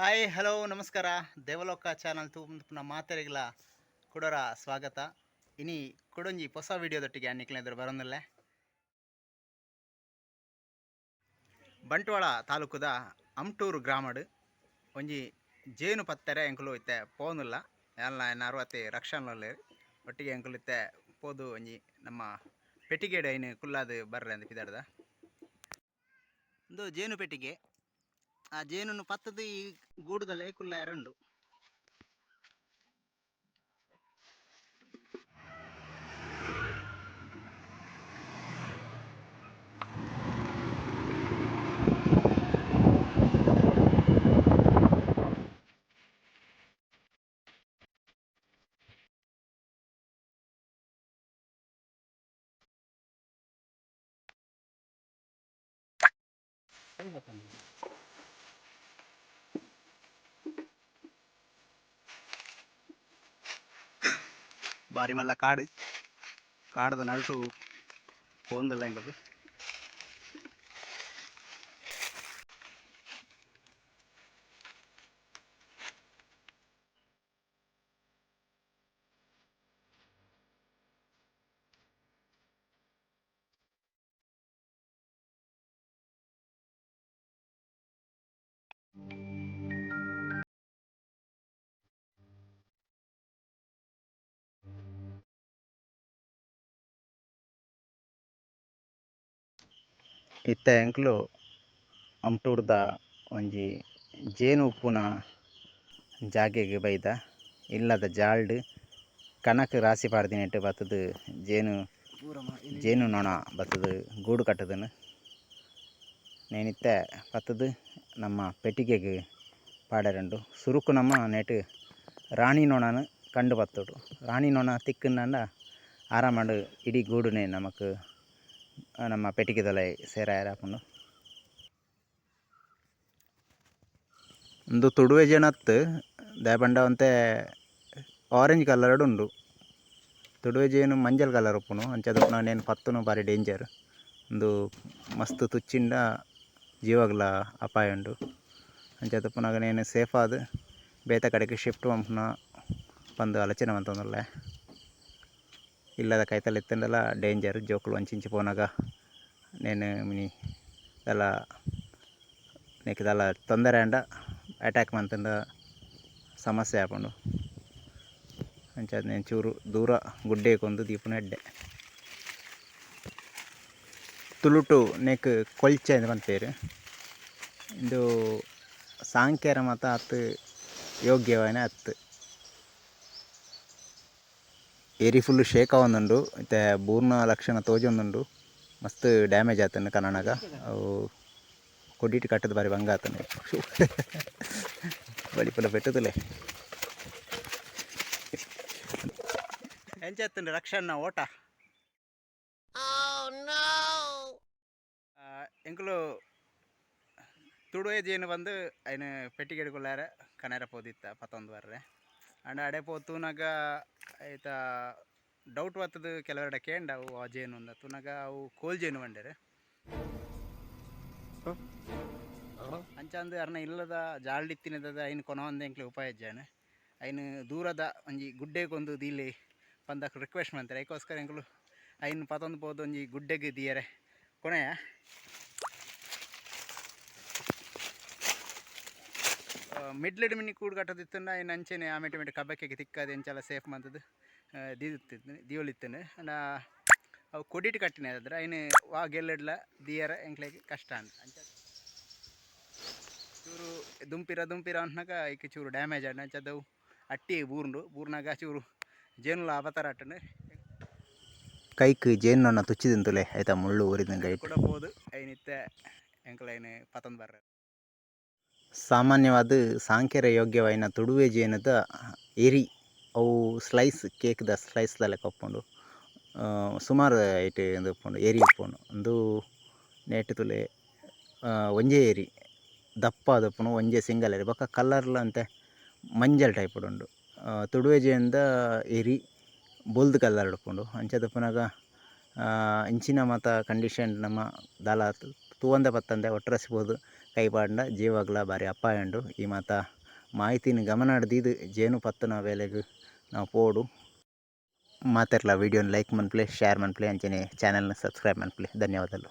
Hi hello ನಮಸ್ಕಾರ. ದೇವಲೋಕ channel ತೂಪುನ ಮಾತೆರೆಗ್ಲ ಕುಡೊರ ಸ್ವಾಗತ. ಇನಿ ಕುಡೊಂಜಿ ಪೊಸ ವಿಡಿಯೋದೊಟ್ಟಿಗೆ ನಿಕ್ಲೆನ ಬರೊಂದುಲ್ಲೆ. ಬಂಟ್ವಾಳ ತಾಲೂಕುದ ಅಮ್ಟೂರು ಗ್ರಾಮಡ್ ಒಂಜಿ ಜೇನು ಪತ್ತೆರೆ ಎಂಕುಲು ಇತ್ತೆ ಪೋವೊಂದುಲ್ಲ. ಯಾನ್ಲ ಎನ್ನ ಅರ್ವತ್ತೆ ರಕ್ಷಣ್ ಒಟ್ಟಿಗೆ ಎಂಕುಲು ಇತ್ತೆ ಪೋದು ಒಂಜಿ ನಮ್ಮ ಪೆಟ್ಟಿಗೆಡ್ ಐನ್ ಕುಲ್ಲಾದ್ ಬರ್ರೆ ಅಂದ್ ಪಿದಾಡ್ದ. ಉಂದು ಜೇನು ಪೆಟ್ಟಿಗೆ. ಆ ಜೇನುನು ಪತ್ತದು ಈ ಗೂಡುದಲ್ಲೇ ಕುಲ್ಲಾಯರುಂಡು. ಬಾರಿ ಮಲ್ಲ ಕಾಡು, ಕಾಡ್ದ ನಡುಟು ಪೋಂದುಲ್ಲ ಎಂಕುಲು. ಇತ್ತೆ ಎಂಕುಲು ಅಮ್ಟೂರ್ದ ಒಂಜಿ ಜೇನು ಉಪ್ಪುನ ಜಾಗೆಗ್ ಬೈದ. ಇಲ್ಲದ ಜಾಲ್ಡ್ ಕಣಕ್ ರಾಶಿ ಪಾಡ್ದಿನೆಟ್ ಬತ್ತುದು ಜೇನು ಜೇನು ನೊಣ ಬತ್ತುದು ಗೂಡು ಕಟ್ಟುದನು. ನೇನಿತ್ತೆ ಬತ್ತುದು ನಮ್ಮ ಪೆಟ್ಟಿಗೆಗ್ ಪಾಡರುಂಡು. ಸುರುಕು ನಮ್ಮ ನೆಟ್ ರಾಣಿ ನೊಣನ್ ಕಂಡು ಬತ್ತುಡು. ರಾಣಿ ನೊಣ ತಿಕ್ಕುಂಡ ಆರಾಮಡ್ ಇಡೀ ಗೂಡುನೆ ನಮಕ್ ನಮ್ಮ ಪೆಟ್ಟಿಗೆದೊಲೈ ಸೇರಾಯೆರೆ ಆಪುಂಡು. ಉಂದು ತುಡುವೆ ಜೇನತ್ತ್ ದಾಯೆ ಪಂಡ ಒಂತೆ ಆರೆಂಜ್ ಕಲರ್ಡ್ ಉಂಡು. ತುಡುವೆ ಜೇನು ಮಂಜಲ್ ಕಲರ್ ಉಪ್ಪುನು. ಅಂಚಾದ್ ಉಪ್ಪುನ ಪತ್ತುನು ಬಾರಿ ಡೇಂಜರ್. ಉಂದು ಮಸ್ತ್ ತುಚ್ಚಿಂಡ ಜೀವಗ್ಲ ಅಪಾಯ ಉಂಡು. ಅಂಚಾದ್ ಉಪ್ಪುನಗ ನೇನು ಸೇಫ್ ಆದ್ ಬೇತೆ ಕಡೆಕ್ ಶಿಫ್ಟ್ ಮನ್ಪುನ ಪಂದ್ ಆಲೋಚನೆ ಮಂತೊಂದುಲ್ಲೆ. ಇಲ್ಲದ ಕೈತಲ್ ಇತ್ತುಂಡಲ ಡೇಂಜರ್. ಜೋಕುಲು ಅಂಚಿ ಇಂಚಿ ಪೋನಗ ನೇನು ಮಿನಿ ದಾಲ ನೆಕ್ ದಾಲ ತೊಂದರೆ ಆಂಡ ಅಟ್ಯಾಕ್ ಮಂತುಂಡ ಸಮಸ್ಯೆ ಆಪುಂಡು. ಅಂಚಾದ್ ನೇನ್ ಚೂರು ದೂರ ಗುಡ್ಡೆ ಕೊಂದು ದೀಪುನ ಎಡ್ಡೆ. ತುಳುಟು ನೆಕ್ ಕೊಲ್ಚೆ ಅಂದ್ ಪನ್ಪೆರ್. ಇಂದು ಸಾಂಕ್ಯರ ಮಾತ ಅತ್ ಯೋಗ್ಯವಾಯಿನ ಅತ್ತ್. ಏರಿ ಫುಲ್ಲ್ ಶೇಕ್ ಆವೊಂದುಂಡು. ಇತ್ತೆ ಬೂರ್ನ ಲಕ್ಷಣ ತೋಜೊಂದುಂಡು. ಮಸ್ತ್ ಡ್ಯಾಮೇಜ್ ಆತುಂಡು ಕನನಗ. ಅವು ಕೊಡಿಟ್ ಕಟ್ಟುದು ಬಾರಿ ಬಂಗ ಆತುಂಡು. ಬಲಿಪುಲ ಪೆಟ್ಟುದುಲೆ. ಎಂಚ ರಕ್ಷಣ್ಣ ಓಟ? ಎಂಕುಲು ತುಡುವೆ ಜೇನು ಬಂದು ಐನು ಪೆಟ್ಟಿಗೆಡ್ ಕುಲ್ಲಾರೆ ಕನೆರ ಪೋದಿತ್ತ ಪತ್ತೊಂದು ಬರ್ರೆ. ಅಂಡ ಅಡೆ ಪೋ ತೂನಗ ಐತ ಡೌಟ್ ಬತ್ತದು. ಕೆಲವೆರಡ ಕೇಂಡ ಅವು ಆ ಜೇನು ಅಂದ ತೂನಗ ಅವು ಕೋಲ್ ಜೇನು ಪಂಡೆರ್. ಅಂಚಾಂದ್ ಅರ್ನ ಇಲ್ಲದ ಜಾಲ್ಡ್ ಐನ್ ಕೊನೊವಂದೆ ಎಂಕ್ಲೆ ಉಪಾಯ ಇಜ್ಜಾಂಡ್. ಐನ್ ದೂರದ ಒಂಜಿ ಗುಡ್ಡೆಗ್ ಒಂದು ದೀಲೆ ಪಂದ್ ರಿಕ್ವೆಸ್ಟ್ ಮಂತೆರ್. ಐಕೋಸ್ಕರ ಎಂಕುಲು ಐನ್ ಪತೊಂದು ಪೋದು ಒಂಜಿ ಗುಡ್ಡೆಗ್ ದೀಯರೆ ಕೊನೆಯ. ಮಿಡ್ಲೆಡ್ ಮಿನಿ ಕೂಡು ಕಟ್ಟೋದಿತ್ತುಂಡ ಐನ್ ಅಂಚೆನೆ ಆಮೆಟೆ ಮೆಟೆ ಕಬಕ್ಕೆಗ್ ತಿಕ್ಕದೆ ಎಂಚಲ ಸೇಫ್ ಮಂತುದು ದೀದಿತ್ತಿತ್ತು ದೀವೊಲಿತ್ತುಂಡು. ಆಂಡ ಅವು ಕೊಡಿಟ್ ಕಟ್ಟಿನ ಅದ್ರ ಐನ್ ವಾ ಗೆಲ್ಲೆಡ್ಲ ದೀಯರ ಎಂಕ್ಲೆಗ್ ಕಷ್ಟ ಅಂದ್. ಅಂಚ ಚೂರು ದುಂಪಿರ ದುಂಪಿರ ಅನ್ನಾಗ ಐಕ್ ಚೂರು ಡ್ಯಾಮೇಜ್ ಆಂಡ್. ಅಂಚಾದ್ ಅವು ಅಟ್ಟಿ ಬೂರ್ಂಡು. ಬೂರ್ನಾಗ ಚೂರು ಜೇನುಲ ಅಬತರ ಆತುಂಡು. ಕೈಕ್ ಜೇನುನೊಣ ತುಚ್ಚಿದಿಂತುಲೆ ಐತ ಮುಳ್ಳು ಊರಿದ ಕೈಟ್. ಕುಡ ಪೋದು ಐನ್ ಇತ್ತೆ ಎಂಕುಲು ಐನ್ ಪತೊಂದು ಬರ್ರೆ. ಸಾಮಾನ್ಯವಾದ್ ಸಾಂಕೆರೆ ಯೋಗ್ಯವಾಯಿನ ತುಡುವೆ ಜೇನುದ ಎರಿ ಅವು ಸ್ಲೈಸ್ ಕೇಕ್ದ ಸ್ಲೈಸ್ ದ ಲೆಕ್ಕ ಉಪ್ಪುಂಡು. ಸುಮಾರು ಐಟ್ ಉಂದು ಉಪ್ಪುಂಡು ಎರಿ ಉಪ್ಪುಂಡು. ಉಂದು ನೆಟ್ ತೂಲೆ ಒಂಜೇ ಎರಿ ದಪ್ಪ ಆದ್ ಉಪ್ಪುಂಡು ಒಂಜೇ ಸಿಂಗಲ್ ಎರಿ ಬೊಕ್ಕ ಕಲರ್ಲ ಒಂತೆ ಮಂಜಲ್ ಟೈಪ್ ಡ್ ಉಂಡು. ತುಡುವೆ ಜೇನುದ ಎರಿ ಬೊಲ್ದು ಕಲರ್ಡ್ ಉಪ್ಪುಂಡು. ಅಂಚಾದ್ ಉಪ್ಪುನಗ ಇಂಚಿನ ಮಾತ ಕಂಡೀಷನ್ ನಮ ದಾಲ ತೂವಂದೆ ಪತ್ತಂದೆ ಒಟ್ರಾಸಿ ಪೋದು ಕೈ ಪಾಡ್ಂಡ ಜೀವಗ್ಲ ಬಾರಿ ಅಪಾಯ ಉಂಡು. ಈ ಮಾತ ಮಾಹಿತಿನ್ ಗಮನಡ್ ದೀದ್ ಜೇನು ಪತ್ತುನ ಬೇಲೆಗ್ ನಮ ಪೋವೊಡು. ಮಾತೆರ್ಲ ವಿಡಿಯೋನ್ ಲೈಕ್ ಮನ್ಪುಲೆ, ಶೇರ್ ಮನ್ಪುಲೆ ಅಂಚನೆ ಚಾನೆಲ್ ನ್ ಸಬ್ಸ್ಕ್ರೈಬ್ ಮನ್ಪುಲೆ. ಧನ್ಯವಾದಲು.